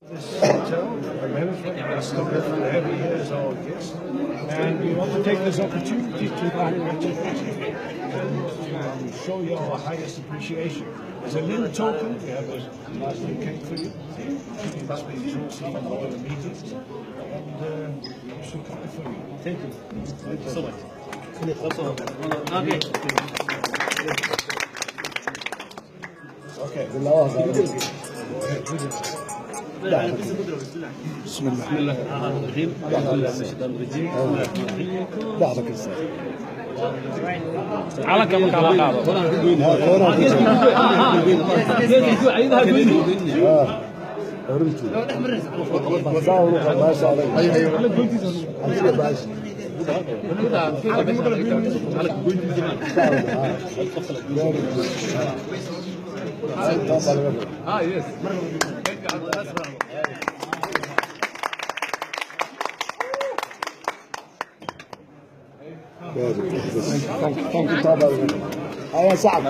This hotel, the management is so grateful to have you here as our guest. And we want to take this opportunity to congratulate you and to show you our highest appreciation. As a little token, we have a nice little cake for you. You must be exhausted from all the meetings. And so kind for you. Thank you. Thank you so much. Okay. Okay. بسم الله، بسم الله الرحمن الرحيم. أعوذ بالله من الشيطان الرجيم. بسم الله الرحمن الرحيم. Dhexda ka saar. Calanka ma kala qaado. Runtii saa ulu maasha Allah, asiga baash. Very good. Intaas baa laga rabaa. Yes. Very good. Thank you, thank you. Intaa baa laga rabaa. Haya sacab.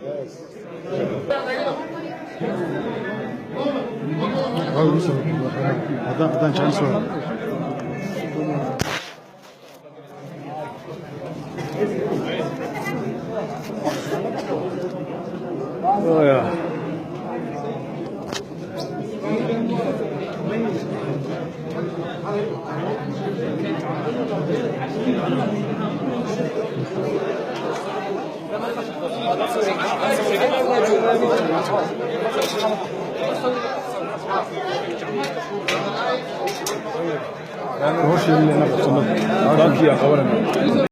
Yes. Haddaan chance helo. Oh yeah. Hawsha inaan qabsano. Bankiga qabanayna.